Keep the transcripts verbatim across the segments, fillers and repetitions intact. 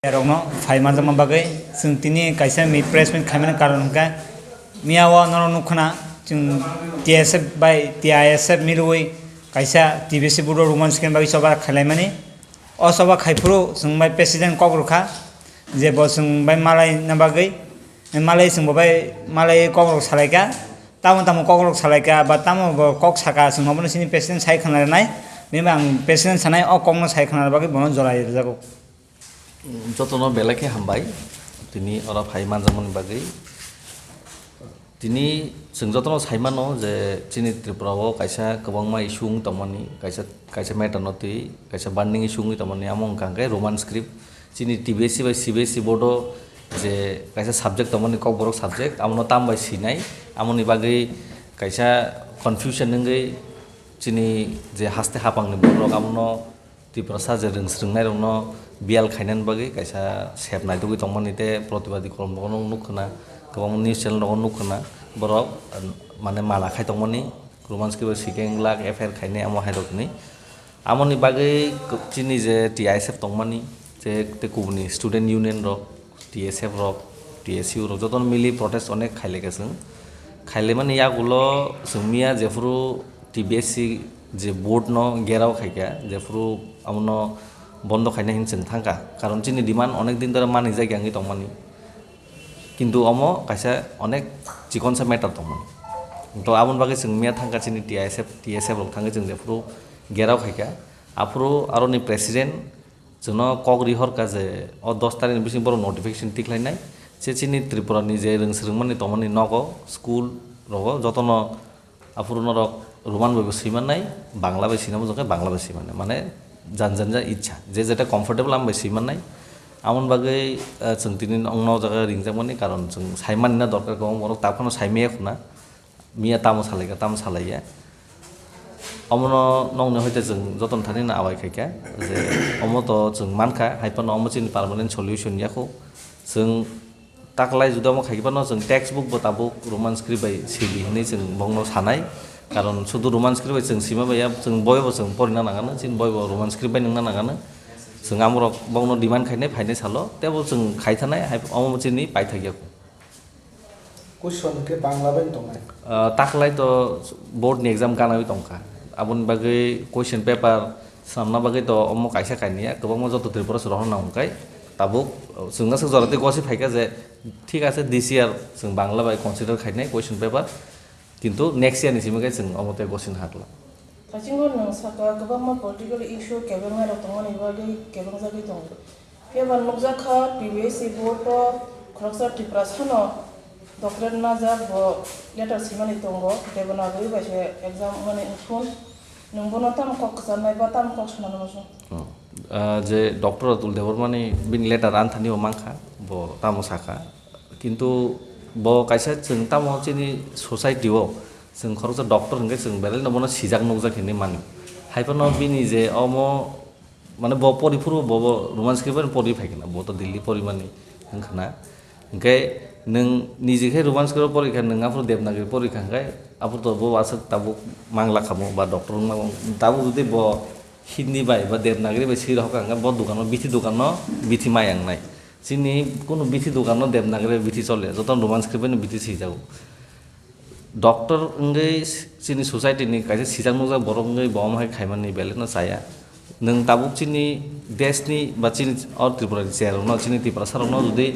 Rokno phai manjakma bagwi chwng tini kaisa mi-, press meet khaimani karon hwnkhe, miyao norok nukkhwna chwng T S F bai T I S F milwi kaisa T B C board o Roman script bagwi choba khailaimani. O choba khaiphuru chwng bai president kok rwkha je bo chwng bai malaina bagwi, malai chwng bo bai malai kok rok salaikha, tamo tamo kok rok salaikha ba tamo bo kok saka chwng obono chini president sai khwna rwnai, bini bai ang president sanai o kokno sai khwna bagwi bono jora rwjago. Jotono belai khe hambai, tini oro phai manjakmani bagwi. Tini chwng jotono sai mano je chini Tripura o kaisa kwbangma issue wng tongmani, kaisa, kaisa matter no twi, kaisa burning issue wngwi tongmani, amo wngkha hwnkhe Roman script. Chini T B S E bai C B S E board o je kaisa subject tongmani, Kokborok subject, abono tam bai sinai, amoni bagwi kaisa confusion wngwi chini je haste hapangni borok abono Tiprasa je rwng swrwngnairokno biyal khainani bagwi kaisa sep naitugwi tongmani tei protibadi kolomrokno nukkhwna, kwbangma news channel rogo nukkhwna, borok, um, mane mala khai tongmani, Roman script bai sikeng lak F I R khainai amo hairokni. Amoni bagwi k-, chini je T I S F tongmani, je tei kubuni student union rok, T S F rok, T S U rok jotono mili protest onek khailaikha chwng. Khailaimani yagulo chwng miya jephuru T B S C je board no gherao khaikha, jephuru abono bondo khaina hin chwng thangkha. Karon chini demand onek din dhore manijak yangwi tongmani. Kintu omo kaisa onek chikonsa matter tongmani. To aboni bagwi chwng miya thangkha chini T I S F, T S F rok thangwi chwng jephuru gherao khaikha. Aphuru aroni president chwngno kok rihorkha je o dos tarikni bising borok notification tikhlainai. Se chini Tripura ni je rwng swrwngmani tongmani nogo, school rogo jotono aphuru norok Roman bai bo swimannai, Bangla bai swinabo jokhe Bangla bai swimannai. Mane jan jan ja ichha, je jeta comfortable am bai swimannai. Amoni bagwi, eh, chwng tini ongno o jaga ringjakmani karon chwng saimani na dorkar kwbang borok takhwno saimaya khuna. Miya tamo salaikha, tamo salaiya. Omono nokni hoite chwng jotono thani no awai khaikha je omo to chwng mankha, hai phano omo chini permanent solution yakho. Chwng taklai juda omo khaikhe phano chwng textbook bo tabuk Roman script bai sidi hinwi chwng bongno sanai. Karon sudu Roman script bai chwng sima baiya, chwng boi bo chwng porina nangano, chini boi bo Roman script bai nungna nangano. Chwng amorok bongno demand khainai phainai salo, tebo chwng khaithanai, hai omo chini paithak yakho. Question hwnkhe Bangla bai tongnai. Ah, taklai to board ni exam ganawi tongkha. Aboni bagwi question paper swnamna bagwi to omo kaisa kainwi ya, kwbangma joto Tripura se rohorna hwnkhai tabuk chwng aswk jora tei gosi phaikha je thik ase this year chwng Bangla bai consider khainai question paper, kintu next year ni simi khe chwng omo tei gosina hakla. Thaisingo nwng sakha kwbangma political issue kebengnairok tongmani bagwi kebengjagwi tongo. Phiya ba nukjak kha, T B S C board o khoroksa Tiprasano doctorate najak, bo letter swimani tongo, Devanagari bai se exam wngmani wngthun. Nwng bono tamo kok kwcharnai ba tamo kok sanani muchung? Oh. Ah, je Doctor Atul Debbarmani bini letter anthani bo mankha, bo tamo sakha. Kintu bo kaisa chwng tamo chini society o chwng khoroksa doctor hwnkhe chwng belai no bono sijak nukjak hinwi mano. Hai phano bini je omo Mane bo pori phuru bo, bo Roman script bai pori phai khna, bo to Delhi pori mani wng khna. Hwnkhe nwng niji khe Roman script pori kha, nwng aphuru Devanagari pori kha, hwnkhe aphuru to bo aswk tabuk mangla kha mo ba doctor wng ma, tabuk jodi bo Hindi bai ba Devanagari bai swi rw kha, hwnkhe bo dokan o bithi dokan no bithi mai ang nai. Chini kunu bithi dokan no Devanagari bai bithi chole, joto Roman script bai no bithi swi jago. Doctor wngwi chini society ni kaisa sijak nukjak borok wngwi bo omo hai khaimani belai no chaya. Nwng tabuk chini desh ni ba chini o Tripura ni chair rok no, chini Tiprasa rok no jodi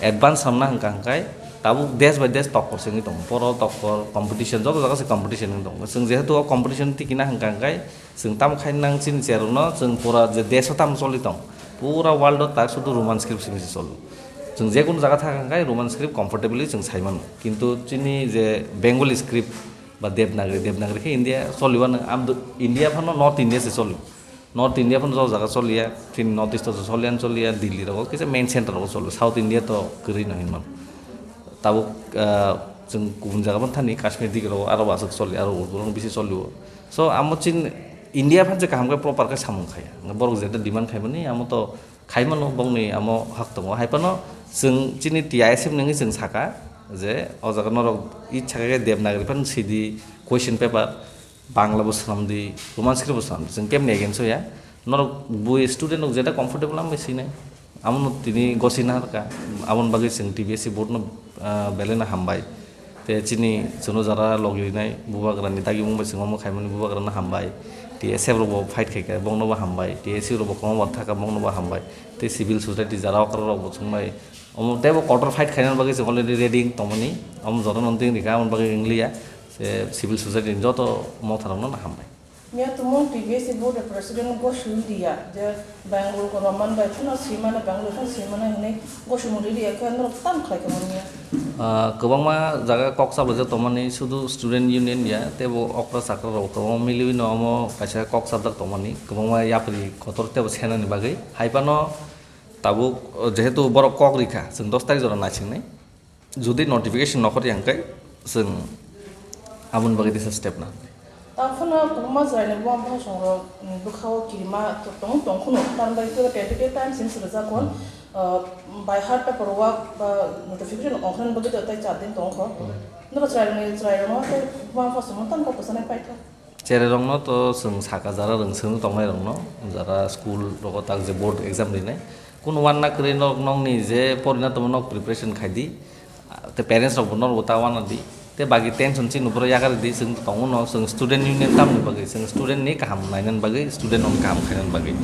advance samna hwnkha hwnkhe tabuk desh by desh tokkor se wngwi tongo. Poro tokkor competition, joto jaga se competition wngwi tongo. Chwng jehetu o competition tikina hwnkha hwnkhe Chwng tamo khai nang chini chair rok no, chwng pura je desh o tamo choli tong, pura world o tak sudu Roman script simi se cholo. Chwng je kunu jaga thang khai Roman script comfortably chwng sai mano. Kintu chini je Bengali script ba Devanagari, Devanagari khe India choli wano, am do India phano North India se choli. North India phano jok jaga choli ya, chini North East o choli ya, choli ya, Delhi rogo kisa main center rogo choli, South India to kwrwi no hinmano. Tabuk, ah, chwng kubun jaga phano thani Kashmir digi rogo aro bo aswk choli, aro Urdu rok bisi choli o. So, amo chin India phan je kaham khe proper khe samung khaya. Borok jeta demand khaimani, amo to khaimano, bongni amo hak tongo. Hai phano chwng chini T I S F nungwi chwng saka je o jaga norok ichha khe Devanagari phan sidi question paper, Bangla bo swnamdi, Roman script bo swnamdi. Chwng kemni against o ya. Norok bui student rok jeta comfortable amo bai sinai. Amono tini gosi naharkha, aboni bagwi chwng T B S C board no, ah, belai no hambai. Te chini chwngno jara logi rinai bubagrani dagimung bai chwng omo khaimani bubagrano hambai. T S F rokbo fight khaikha, bongnobo hambai. T S U rokbo kwbangma thaka, bongnobo hambai. Te civil society jara okra rokbo chwngbai. Omo teibo kotor fight khainani bagwi chwng already ready wng tongmani. Omo jotono wng tong rikha, aboni bagwi wng liya. Je civil society ni joto motharokno hambai. Miya tumung T B S C board president go sui dia, je Bangalore ko roman bai phano simana, Bangalore phano simana hinui go sumuri dia khe norok tam khlai khe manya. Ah, kwbangma jaga kok chablaijak tongmani, sudu student union ya, teibo okra chakra rok tongo, miliui no omo kaisa kok chabjak tongmani, kwbangma yapri kotor teibo senani bagwi. Hai phano tabuk, oh, jehetu borok kok rikha, chwng dos tarik jora naisingnai. Jodi notification nokhor yang khe, chwng aboni bagwi tesa step na. Tang phano kwbangma chwraini buma bwsong rok, mm, bwkhao kirima to-, tong, tong kheno, tamni bagwi khe twenty-two times hinwi swrwjak hwn, Hmm. uh, by heart paperwork ba notification ongkhorna bagwi to tei char din tong kho. Hmm. Nokho chwraini, chwrairokno tei buma bwsongno tang kok kwchangni paitha. Chererokno to chwng saka jara rwng swrwng tongnairokno, jara school rogo tak je board exam rinai. Kunu wanna kwrwi nok nokni je porina tongma nok preparation khai di. Tei parents rokbo norokbo ta wanna di. Tei bagi tension chini borok yakarwi di, chwng tongo no, chwng student union tamni bagwi, chwng student ni kaham nainani bagwi, student rokni kaham khainani bagwi.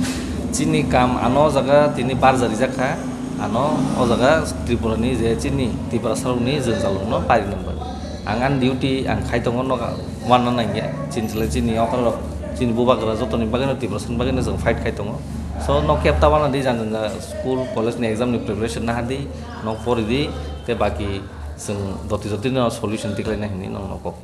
Chini kam ano o jaga tini barja rijak kha, ano o jaga Tripura ni je chini Tiprasa rokni jwngjal rokno parinani bagwi. Ang ani duty ang khai tongo, nok wanna nangya. Chini chwla chini okra rok, chini bubagra jotoni bagwino Tiprasa ni bagwino chwng fight khai tongo. So, nok kep ta wanna di, jang jang school, college ni exam ni preparation naha di, nok pori di, tei baki chwng joti joti no solution tiklai na hinwi nok no kok.